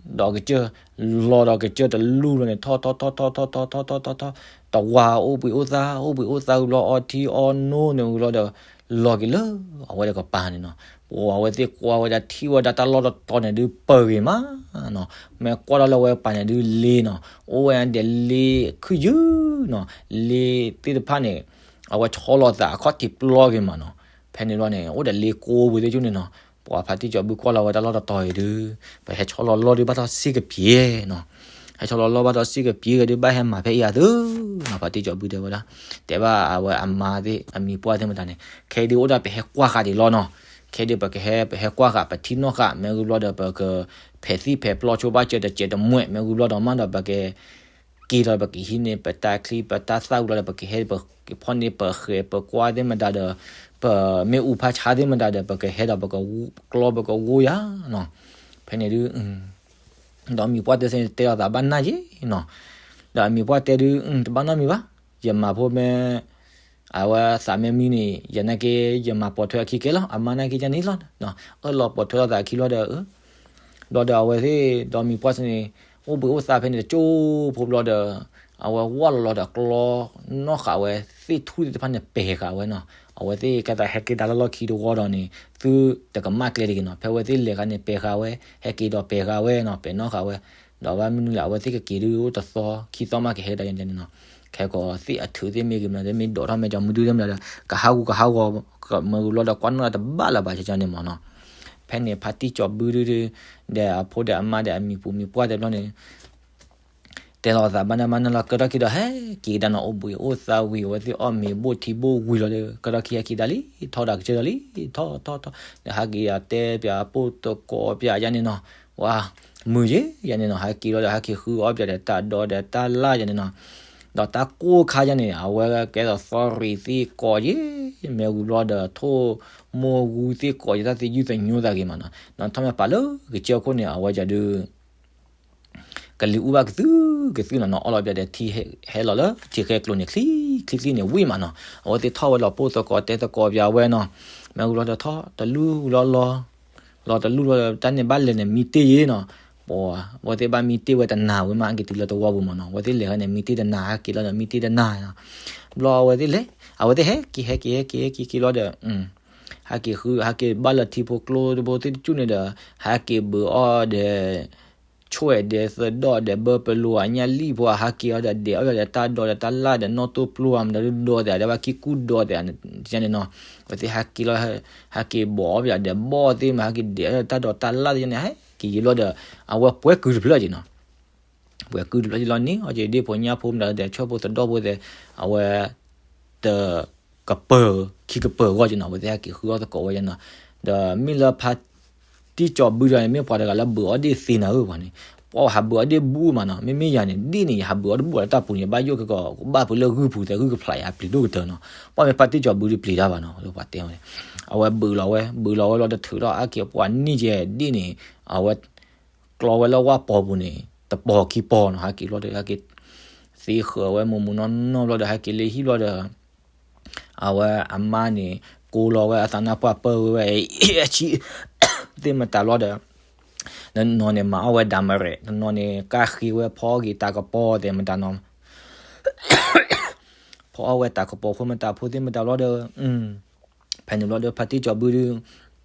ဒီးကစၢၢ် လီၤဒီးကစၢၢ်တလူၢ်လီၤန့ၣ် ထီၣ်ထီၣ်ထီၣ်ထီၣ်ထီၣ်ထီၣ်ထီၣ်ထီၣ်ထီၣ် တဝါအိၣ်ဘှံးအိၣ်သါ အိၣ်ဘှံးအိၣ်သါဝံၤဘျီ အီထံအီနိန့ၣ်ဝံၤဘျီဒီး လီၤက့ၤလၢအဝဲတကပၤန့ၣ်နီၤ, ပှၤအဝဲသ့ၣ်ကွၢ်ဝဲဒၣ်ထံၣ်ဝဲဒၣ်တၢ်လီၢ်တတီၤန့ၣ်ဒုး ပၢၢ်ဂ့ၤမးနီၤ, မ့ၢ်ကွၢ်ထီၣ်လၢဝဲပၤန့ၣ်ဒုးလ့နီၤ, အိၣ်ဝဲဒၣ်လ့ခုၣ်ယုၢ်နီၤ, လ့သ့ၣ်တဖၣ်န့ၣ် အဝဲဆီလီၤသးအခီၣ်ထံးပျီဂ့ၤမးနီၤ, ဖဲန့ၣ်ဘျီန့ၣ် အိၣ်ဒီးလ့ကိးဝံၤသ့ၣ်ကၠူၣ်န့ၣ်နီၤ, ပှၤဖါတံၢ်ကၠီၤဘုကွၢ်လီၤဝဲတၢ်လီၢ်တတီၤအံၤဒုး ပဟဲဆီလီၤလီၢ်ဒုးဘၣ်ထီၣ်စ့ၣ်ကပျဲနီၤ, ဟဲဆီလီၤလီၢ်ဘၣ်ထီၣ်စ့ၣ်ကပျဲဂ့ၤဒုး ဘၣ်ဟဲမၤဖဲအံၤအသိးနီၤ, ဖါတံၢ်ကၠီၤဘုတဲဝဲဒၣ်, တဲဘၣ်အဝဲအမါသ့ၣ် အမံၤပှၢ်သ့ၣ်မတၤန့ၣ် ခဲအံၤဒုးအိၣ်ဒၣ်ပဟဲကွၢ်ဃာ်ဒံးလီၤနီၤ, ခဲအံၤဒုးပကဟဲ ပဟဲကွၢ်ဃာ် ပထံၣ်နီၣ်ဃာ် မ့ၢ်ဂ့ၤဘျီဒီး ပက ဖဲးသံၣ်ဖဲးပျီဆိဘၣ်စၢၤတစဲးတမှဲာ် မ့ၢ်ဝံၤဘျီဒီးမးဒီး ပကက့ၤလီၤ ပကဟံးန့ၢ်ပတၢ်ချံ ပတၢ်သၣ်ဝံၤလီၤဒီး ပကဟဲ ပကဖီၣ်န့ၢ်ပဃဲၤ ပကွၢ်သ့ၣ်မတၤဒီး ပမ့ၣ်အူဖးဆါသ့ၣ်မတၤဒီး ပကဟဲဒီးပကကျီ ပကဝိယၤနီၤ. ဖဲန့ၣ်ဒုး ဒီးမံၤပှၢ်တဲစ့ၢ်တဲလီၤသးဘၣ်နၢ်ယ့နီၤ. ဒီးအမံၤပှၢ်တဲဒုး တဘၣ်နီတမံၤဘၣ်, ယမၤဖိမ့ၢ် အဝဲသးမ့ၢ်မံန့ၣ် ယနာ်က့ ယမၤပိာ်ထွဲအခံကဲလီၤ, အမါနာ်က့ယန့ၣ်လီၤ. အၢၣ်လီၤပိာ်ထွဲလီၤသးအခံလီၤဒီး ဘျီဒီးအဝဲသ့ၣ် ဒီးမံၤပှၢ်စ့ၢ်န့ၣ် အိၣ်ဘှံးအိၣ်သါဖဲန့ၣ်တကၠိဖိဘျီဒီး အဝဲဝၢ်လီၤလီၤဒီးကျီနီၣ်ဃာ်ဝဲ သ့ၣ်ထူၣ်သ့ၣ်တဖၣ်န့ၣ်ပဲာ်ဃာ်ဝဲနီၤ. အဝဲသ့ၣ်ကဲသးဟဲက့ၤတၢ်လၢလီၢ်ခံတဝီဒီးန့ၣ် သုတကမၣ်ကျဲတဂ့ၤနီၤ. ဖဲအဝဲသ့ၣ်လဲၤခါန့ၣ် ပဲာ်ဃာ်ဝဲ ဟဲက့ၤဒီးပဲာ်ဃာ်ဝဲနီၤ, ပဲာ်နီၣ်ဃာ်ဝဲ ဒီးဘၣ်မနုၤလဲၣ် အဝဲသ့ၣ်ကက့ၤဒုးအိၣ်တသီ ခံသီမးကဟဲဒီးယန့ၣ်နီၤ. ခဲကီးသ့ၣ်အထုးသ့ၣ်မ့ၢ်ဂ့ၤမနုၤသ့ၣ် မ့ၢ်ဒိးထီၣ်မ့ၢ်ကၠီမုၢ်ဒုသ့ၣ်မနုၤဒီး ကဟးဂူာ်ကဟးဂီၤ မ့ၢ်ဂ့ၤဘျီဒီးကွၢ်နီၣ်တၢ်တဘၣ်လၢၤဘၣ် ကန့ၣ်မးနီၤ. ဖဲန့ၣ်ဖါတံၢ်ကၠီၤဘုဒု ဒီးအဖိဒီးအမါဒီးအမံၤပူၤမံၤပှၢ်တဲဘျီန့ၣ် တဲလီၤသးဘၣ်နၢ်ဘၣ်နၢ်လီၤ ကၢထီၣ်ခံဒီးဟဲက့ၤကဒါနီၤ အိၣ်ဘှံးအိၣ်သါဝံၤ အဝဲသ့ၣ်အီၣ်မ့ၤဘိၣ်ထံဘိၣ်ဝံၤလီၤဒီး ကၢထီၣ်ခံဟဲက့ၤဒၣ်လံ ထီၣ်ဒီးကစၢၢ်ဒီးလံ ထီၣ်ထီၣ်ထီၣ် ဒီးဟဲက့ၤအတဲပၠးပိၢ်သကိးပၠးယန့ၣ်နီၤ, ဝါ မုာ်ယ့ယန့ၣ်နီၤ ဟဲက့ၤလီၤဒီးဟဲက့ၤဃုအီၣ်ပၠးဒီးတၢ်ဒီဒီးတၢ်လၣ်ယန့ၣ်နီၤ, ဒီးတၢ်ကိၢ်ခါယန့ၣ် အဝဲကဲသိးသီရံၤသ့ၣ်ကိးယ့ မ့ၢ်ဝံၤဘျီဒီးထိၣ်မိၢ်ဂူသ့ၣ်ကိးယ့ တၢ်သယုၢ်သညိသးဂ့ၤမးနီၤ, ဒီးထီၣ်မ့ၢ်ပာ်လၢကစၢၢ်ခိၣ်န့ၣ် အဝဲကဒုး ကလံၤအူဘၣ်ကသုကသုနီၤနီၤ အီၣ်လီၤပၠးဒီးထံဟဲလီၤလၢထံဃဲကျိၤန့ၣ် ချံချံန့ၣ်ဝံၣ်မးနီၤ, အဝဲသ့ၣ်ထီၣ်ဝဲလီၤပိၢ်သကိးတဲသကိးပၠးဝဲနီၤ, မ့ၢ်ဝံၤလီၤဒီးထီၣ်တလူၢ်လီၤလီၤ, လီၤတလူၢ်လီၤဒီးတၢ်န့ၣ်ဘၣ်လဲၤန့ၣ်မံတ့ၢ်ယ့နီၤ, ပှၤ အဝဲသ့ၣ်ဘၣ်မံတ့ၢ်ဝဲတနၤဝဲမး အက့ၤတုၤလၢတဝီပူၤမးနီၤ, အဝဲသ့ၣ်လဲၤဟဲန့ၣ် မံတ့ၢ်တနၤ ဟဲက့ၤလီၤဒီးမံတ့ၢ်တနၤနီၤ, ဘျီအဝဲသ့ၣ်လဲၤ အဝဲသ့ၣ်ဟဲက့ၤဟဲက့ၤဟဲက့ၤဟဲက့ၤက့ၤလီၤဒီး ဟဲက့ၤဃု ဟဲက့ၤဘၣ်လၢထံဖိကျိတဘိသ့ၣ်တကၠူၣ်န့ၣ်ဒီး ဟဲက့ၤဘုးအီၣ်ဒီး ဆွဲၣ်ဒဲးသဒီၣ်ဒီးဘၢပလိၤအညၣ်လံၣ်ဖိ ဟဲက့ၤအီၤဒီးဒဲးအီၣ်ဒီးတၢ်ဒီးဒီးတၢ်လၣ်ဒီးနီၣ်တိၢ်ပျိမးဒီးဒိးသဲးဒီးဘၣ်ခံကူၣ်ဒီးသဲးန့ၣ်နီၤ, အဝဲသ့ၣ်ဟဲက့ၤလီၤ ဟဲက့ၤဘီးအီၣ်ပၠးဒီးဘီၣ်သ့ၣ်မး ဟဲက့ၤဒဲးအီၣ်ဒီးတၢ်ဒီးတၢ်လၣ်သ့ၣ်န့ၣ် ဟဲက့ၤယံၤလီၤဒီး အဝဲပှဲၤကုာ်တဖျၢၣ်က့ၤနီၤ ပှဲၤကုာ်တဖျၢၣ်က့ၤလီၤန့ၣ် အီၣ်က့ၤဒ့ၣ်ဖိညၣ်ဖိမးဒီးဆၢဖိသဒီၣ်ဖိသ့ၣ် အဝဲ တ ကပၤ ခံကပၤဂီၢ်က့ၤနီၤ အဝဲသ့ၣ်ဟဲက့ၤဃုအီၣ်သကိးဝဲယနီၤ, ဒီးမ့ၢ်လၢဖါတံၢ်ကၠီၤဘုဒီးန့ၣ် မ့ၢ်ပှၤတဂၤလၢဘုးအီၣ်ဒ့ၣ်သ့နၤဧၢပှၤန့ၣ်, ပှၤဟးဘုးအီၣ်ဒ့ၣ်ဘူၣ်မးနီၤ, မ့မ့ၢ်ယၤန့ၣ် ဒ့ၣ်န့ၣ် ယဟးဘုးအီၣ်တဘူၣ်လၢတၢ်ပူၤန့ၣ် ဘၣ်ယိၣ်ကကီး ဘၣ်ဖုးလၢဂုၢ်ပူၤသဲးဂုၢ်ကဖျးယၤပျံၤဒိၣ်ကတၢၢ်နီၤ, ပှၤမ့ၢ်ဖါတံၢ်ကၠီၤဘုဒုးပျံၤတၢ်ဘၣ်နီၤ ပှၤတဲဝဲန့ၣ်, အဝဲဘုးလီၤဝဲ ဘုးလီၤဝဲလီၤတထုးထီၣ်အါက့ၤပှၤန့ၢ်ယဲဒ့ၣ်န့ၣ်, အဝဲ ကျီဝဲလၢဝၣ်ပီၤပူၤန့ၣ် တပီၤခံပီၤနီၤ ဟဲက့ၤလီၤဒီး ဟဲက့ၤ သ့ဃၢၤဝဲမုာ်မုာ်နီၢ်နီၢ်ဘျီဒီး ဟဲက့ၤလၢဟံၣ်ဘျီဒီး အဝဲအမါန့ၣ် ကိးလီၤဝဲအသးနါပှၢ်ပၢၢ်ဝဲ အဆံ သ့ၣ်မတၤဘျီဒီး နနီၤန့ၣ်မၤအီၣ်ဝဲဒၣ်မရဲၣ် နနီၤန့ၣ် ကၢ်ဃ့ဝဲဖီအီၣ်က့ၤတၢ်ကပီၤသ့ၣ်မတၤနီၤ ဖီအီၣ်ဝဲတၢ်ကပီၤဖိမတၤဖိသ့ၣ်မတၤဘျီဒီး ဖဲန့ၣ်ဘျီဒီး ဖါတံၢ်ကၠီၤဘုဒုး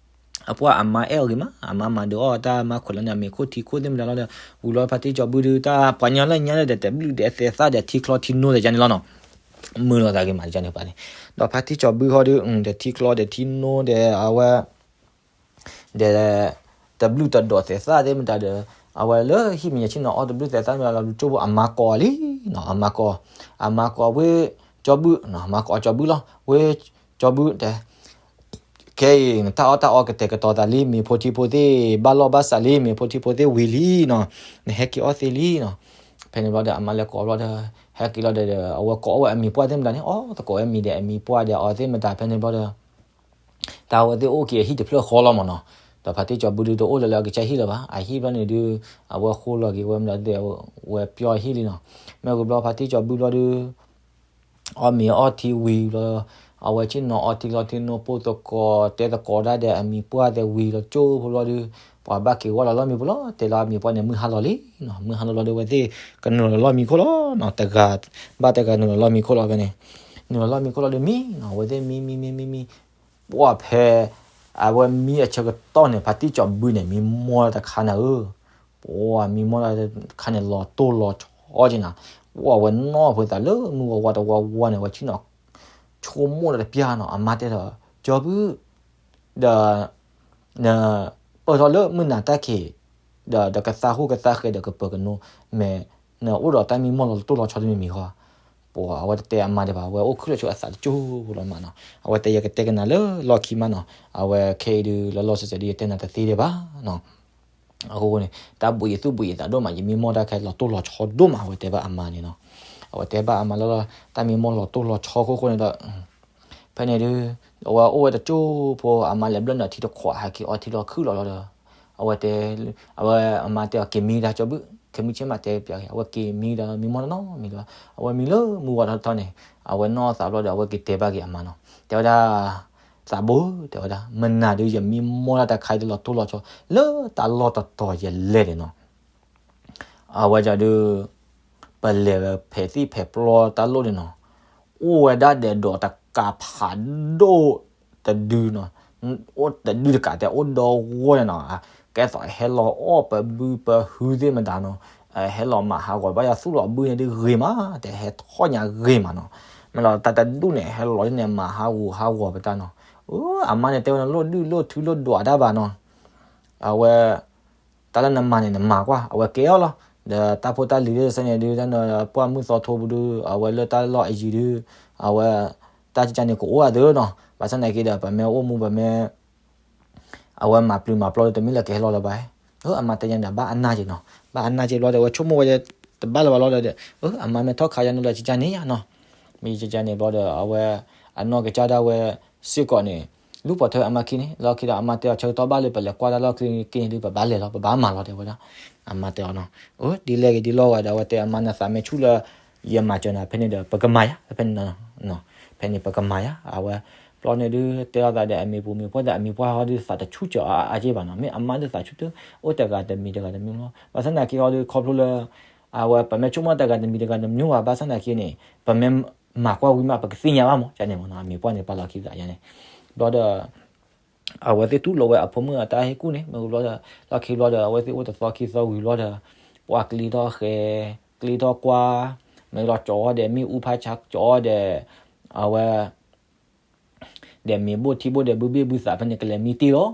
အပှၢ်အမါအဲၣ်အီၤဂ့ၤမး အမါမၤဒုးအီၣ်တၢ်မၤခွဲးလီၤန့ၣ် အမ့ၤခိၣ်ထံခိၣ်သ့ၣ်မတၤလီၤဒီး ဝံၤလီၤဖါတံၢ်ကၠီၤဘုဒုး တၢ်ပှၤညီလၢညါလၢဒီး တဘျုးဒီးသဲးသၣ်ဒီးထံချီထံနိသ့ၣ်ယါန့ၣ်လီၤနီၤ မုာ်လီၤသးဂ့ၤမးန့ၣ်ပှၤန့ၣ် ဒီးဖါတံၢ်ကၠီၤဘုဃီဒီး ဒီးထံချီဒီးထံနိဒီးအဝဲ ဒီး တဘျုးတဒိးသဲးသၣ်သ့ၣ်မတၤဒီး အဝဲလၢဟံၣ်မဲာ်ညါဆ့ၣ်နီၤအီၣ်တဘျုးသဲးသၣ်မတၤလီၤ ကၠိဖိအမါကိးအီၤလံနီၤ အမါကိး အမါကိးဝဲ ကၠီၤဘု အမါကိးကၠီၤဘုလီၤ ဝဲ ကၠီၤဘုတဲ ခဲအံၤ နတၢ်အီၣ်တၢ်အီကတဲာ်ကတီၤသးလံ မ့ၤဖိထံဖိသ့ၣ် ဘၣ်လီၢ်ဘၣ်စးလံ မ့ၤဖိထံဖိသ့ၣ်ဝံၤလံနီၤ နဟဲက့ၤအီၣ်သ့လံနီၤ ဖဲန့ၣ်ဘျီဒီး အမါလဲၤကိးဘျီဒီး ဟဲက့ၤလီၤဒီး အဝဲကိးအီၣ်ဝဲအမံၤပှၢ်သ့ၣ်မတၤန့ၣ် အီၣ်သကိးဝဲမံၤဒီးအမံၤပှၢ်ဒီးအီၤသ့ၣ်မတၤ ဖဲန့ၣ်ဘျီဒီး တၢ်ဝဲသ့ၣ်အိၣ်က့ၤအဟံၣ်တဖျၢၣ်ဃီလီၤမးနီၤ ဒီးဖါတံၢ်ကၠီၤဘုဒုးတအိၣ်လၢၤလၢအကစၢ်ဟံၣ်လၢၤဘၣ် အဟံၣ်ဘျီန့ၣ်ဒုး အဝဲဃိလီၤက့ၤဝဲမတၤဒီး ဝဲပျီဟံၣ်လံနီၤ မ့ၢ်ဝံၤဘျီဖါတံၢ်ကၠီၤဘုဘျီဒုး အီၣ်မ့ၤအီၣ်ထံဝံၤဘျီ အဝဲဆ့ၣ်နီၤအီထံလီၤထံနိပိၢ်သကိးတဲသကိးဒၣ်ဒီးအမံၤပှၢ်သဲးဝံၤလီၤကၠိဖိဘျီဒုး ပှၤဘၣ်က့ၤဝဲလီၤလီၢ်မံၤပူၤလီၤ တဲလီၤအမံၤပှၢ်န့ၣ် မုၢ်ဟါလီၤလံနီၤ မုၢ်ဟါလီၤလီၤဒီး အဝဲသ့ၣ်ကနုာ်လီၤလီၢ်မံၤခိၣ်လီၤနီၤ တဂၤဘၣ်တဂၤနုာ်လီၤလီၢ်မံၤခိၣ်လီၤဖဲန့ၣ် နုာ်လီၤလီၢ်မံၤခိၣ်လီၤဒီးမံနီၤ အဝဲသ့ၣ်မံမံမံမံမံ ပှၢ်ဖဲ အဝဲမံအဆၢကတီၢ်န့ၣ် ဖါတံၢ်ကၠီၤဘုန့ၣ် မံမီၢ်တခါနၤဧၢ, ပှၢ်မံမီၢ်တခါန့ၣ် လီၤတိၢ်လီၤဆီက့ၤနၤ, ပှၢ်ဝဲနီၢ်ဖိသးလၢမုၢ်ဝါဝါတဝါဝါန့ၣ် ဝဲဆ့ၣ်နီၤ ဆိကမိၣ်ဒီးတပျၢ်နီၤ အမါတဲဒီး ကၠီၤဘု ဒီး န ပၢၢ်ထီၣ်လၢမုၢ်နၤတၢ်ခံး ဒီး ဒီးကသါဟူၣ်ကသါဃဲၤဒီးကပၢၤကနိ မ့ၢ် နအိၣ်ဒီးတၢ်မံမီၢ်လီၤတိၢ်လီၤဆီတမံၤမံၤဃီ, ပှၤအဝဲတတဲအမါဒံးဘၣ်, အဝဲအိၣ်ခုၣ်လၢဆိအသးတကၠိဖိလီၤမးနီၤ, အဝဲတဲယကတဲကနၤလၢလီၢ်ခံမးနီၤ, အဝဲခဲအံၤဒုးလၢလီၢ်စဲးစဲးဒုးယတဲနၤတသ့ဒံးဘၣ်နီၤ. အဃိန့ၣ် တၢ်ဘှံးယသူၣ်ဘှံးယသးဒိၣ်မး, ယမံမီၢ်တၢ်ခဲလီၤတိၢ်လီၤဆီဒိၣ်မး, အဝဲတဲဘၣ်အမါန့ၣ်နီၤ. အဝဲတဲဘၣ်အမါလၢ တၢ်မံမီၢ်လီၤတိၢ်လီၤဆီအဃိန့ၣ်ဒီး ဖဲန့ၣ်ဒုး အဝဲအိၣ်ဝဲတစိၢ်ဖိ အမါလဲၤဘျၢၣ်နုာ်ထံတခွး ဟဲက့ၤအီထံလီၤခုၣ်လီၤလီၤဒီး အဝဲတဲ အဝဲအမါတဲအီၤ က့ၤမံတၢ်ကၠီဘုၣ်, ခဲမုၢ်ဆ့ၣ်မးတဲပၠးက့ၤ အဝဲက့ၤမံဒီးမံမီၢ်နီၢ်နီၢ်မံလီၤ. အဝဲမံလၢမုၢ်ဝါထီၣ်ထီၣ်န့ၣ် အဝဲနီၢ်သးဘျီဒီး အဝဲက့ၤတဲဘၣ်က့ၤအမါနီၤ, တဲဝဲဒၣ် သးဘိ တဲဝဲဒၣ် မနၤဒုးယမံမီၢ်ဒၣ်တၢ်ခါအံၤတလီၤတိၢ်လီၤဆီ လၢတၢ်လီၢ်တတီၤယလဲၤန့ၣ်နီၤ. အဝဲဒၣ်ဒုး ပလဲၤဝဲဖဲသ့ၣ်ဖဲပျီတၢ်လိၣ်န့ၣ်နီၤ, အိၣ်ဝဲဒၣ်ဒီးဒိးတကးဖးဒိၣ်တဒုနီၤ, အိၣ်တဒုတကးတဲ အိၣ်ဒီဂီၢ်န့ၣ်နီၤ, ကဲသိးဟဲလီၤအီၣ်ပဘုပဟုသ့ၣ်မတၤနီၤ, ဟဲလီၤမၤဟးဂီၤဘၣ်ယၤ သူၣ်လီၤဘုန့ၣ်ဒုးဂ့ၤမး တဲဟဲထီၣ်ညါဂ့ၤမးနီၤ, မ့ၢ်လီၤတၢ်တဒူၣ်န့ၣ် ဟဲလီၤဒ်န့ၣ် မၤဟးဂီၤဟးဂီၤပတၢ်နီၤ, အမါန့ၣ်တဲဝဲန့ၣ် လိၣ်ဒုၣ်လိၣ်ထုလိၣ်ဒွးတၢ်ဘၣ်နီၤ, အဝဲ တၢ်လၢနမၤန့ၣ် နမၤကွၢ် အဝဲကဲအီၤလီၤ. ဒီးတၢ်ဖိတၢ်လံၤဒ်စဲန့ၣ်ဒုး တၢ်နပှၢ်မုၢ်သီထိပူၤဒုး အဝဲလၢတၢ်လီၢ်အယံၤဒုး အဝဲ တၢ်ကကန့ၣ်ကအိၣ်အသးနီၤ. ဘၣ်ဆၣ်သနာ်က့ဒီး ပမ့ၢ်အိၣ်မူ ပမ့ၢ် အဝဲမၤပျုၤမၤပျီဒီး တမ့ၢ်လၢကဟဲလီၤလၢၤဘၣ်. အမါတဲညါန့ၣ် ဘၣ်အနၢ်က့ၤနီၤ. ဘၣ်အနၢ်က့ၤဘျီဒီး အဝဲဆိကမိၣ်ဝဲ တဘၣ်လၢၤဘၣ်လီၤဒီး အမါမ့ၢ်ထီၣ်ခါယၤန့ၣ်လီၤ ကကန့ၣ်ယၤနီၤ. မ့ၢ်ကကန့ၣ်ဘျီဒီး အဝဲ အနီၢ်ကစၢ်ဒၣ်ဝဲစ့ၢ်ကီးန့ၣ် လူၤပိာ်ထွဲအမါခံန့ၣ် လီၢ်ခံဒီး အမါတဲအီၤ ဆၢကတီၢ်ဘၣ်လၢပလဲၤကွၢ်တၢ်လီၢ်ခံက့ၤန့ၣ်ဒုး ပဘၣ်လဲၤလီၤ ပဘၣ်မၤလီၤ တဲဝဲဒၣ်. အမါတဲအီၤနီၤ. အဒ်လဲၣ်ဂ့ၤဒ်လဲၣ်ဂ့ၤဒီး အဝဲတဲအမါ နသးမ့ၢ်ဆူၣ်လၢ ယမၤစၢၤနၤဖဲန့ၣ်ဒီး ပကမၤယၤ ဖဲန့ၣ်နီၤ. ဖဲန့ၣ်ပကမၤယၤ အဝဲ ဘျီန့ၣ်ဒုး တဲလိာ်သးဒီးအမံၤပူၤမံၤဖှီၣ်ဒီး အမံၤပှၢ်ဟီဒုး သးတဆူၣ်စၢၤအါအါက့ၢ်ဘၣ်နီၤ. မ့ၢ်အမါဒုးသးဆူၣ်တအိၣ်တဂၤတမံၤတဂၤတမံၤလီၤ. ဘၣ်ဆၣ်သနာ်က့ဟီဒုး ခီဖျိလၢ အဝဲ ပမ့ၢ်ဆိကမိၣ်တဂၤတမံၤတဂၤတမံၤဘၣ် ဘၣ်ဆၣ်သနာ်က့န့ၣ် ပမ့ၢ်မၤကွၢ်ဝံၤမး ပကသ့ၣ်ညါဘၣ်မး ကန့ၣ်မးနီၤ. အမံၤပှၢ်န့ၣ် ပာ်လီၤခံသးယါန့ၣ် ဘျီဒီး အဝဲသ့ၣ်တူၢ်လိာ်ဝဲအဖိမုၣ်အတၢ်ဟ့ၣ်ကူၣ်န့ၣ် မ့ၢ်ဘျီဒီး လီၢ်ခံဘျီဒီး အဝဲသ့ၣ်အိၣ်တသီခံသီဝံၤဘျီဒီး ပှၤကျ့ထီၣ်ဃဲၤ ကျ့ထီၣ်ကွၢ် မ့ၢ်လီၤကၠီအီၤဒီး မ့ၣ်အူဖးဆါကၠီအီၤဒီး အဝဲ ဒီးမ့ၤဘိၣ်ထံဘိၣ်ဒီး ဘုဘ့ၣ်ဘုသးဖဲန့ၣ် ကလဲၤမံတ့ၢ်လီၤနီၤ.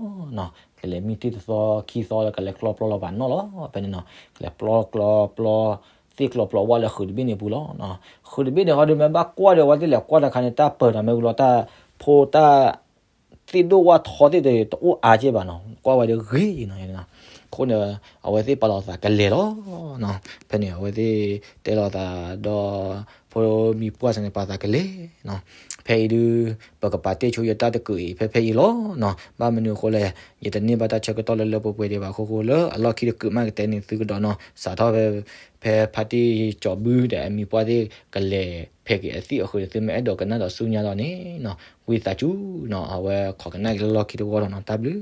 ကလဲၤမံတ့ၢ်တသီခံသီဒီး ကလဲၤကျီပျီလီၤဘၣ်နီၣ်လီၤ ဖဲန့ၣ်နီၤ. ကလဲၤပျီကျီပျီ သ့ၣ်ကျီပျီဝါလၢဃုာ်တဘ့ၣ်န့ၣ်ပူၤလီၤ. ဃုာ်တဘ့ၣ်န့ၣ်ဟီဒုး မ့ၢ်ဘၣ်ကွၢ်ဒီး ဝဲသ့ၣ်လဲၤကွၢ်တခါန့ၣ် တၢ်ပၢၤနီၤ မ့ၢ်ဝံၤလီၤ တၢ်ဖိတၢ် သ့ၣ်ဒိၣ်ဝၣ်ထီသ့ၣ်တအိၣ်အါက့ၢ်ဘၣ်နီၤ. ကွၢ်ဝဲဒီးဂ့ၤနီၤ. အဃိန့ၣ် အဝဲသ့ၣ်ပာ်လီၤသးကလဲၤလီၤနီၤ. ဖဲန့ၣ် အဝဲသ့ၣ်တဲလိာ်သးဒီး ဖိမံၤပှၢ်စ့ၢ်န့ၣ် ပာ်သးကလဲၤနီၤ. ဖဲအံၤဒုး ပကပာ်တ့ၢ်ဆိယတၢ်တကုးအံၤ ဖဲဖဲအံၤလီၤနီၤ. ဘၣ်မနုၤအဃိလဲၣ် ယတန့ၢ်ဘၣ်တၢ်ဆၢကတီၢ်လၢလၢပှဲၤပှဲၤဒံးဘၣ်အဃိ လၢအလီၢ်ခံတကုးမး ကတဲန့ၢ်သုကဒီးနီၤ. စးထီၣ်ဖဲ ဖဲဖါတံၢ်ကၠီၤဘုဒီးအမံၤပှၢ်သ့ၣ် ကလဲၤဖဲးက့ၤအသံၣ်အဃုာ်ဒီး သုမ့ၢ်အဲၣ်ဒိးကနၣ်ဒီးဆူညါလီၤန့ၣ်နီၤ. ဝံသးစူၤနီၤ အဝဲခိးကနၣ်က့ၤလၢလီၢ်ခံတဝီလီၤနီၤ. တၢ်ဘျုး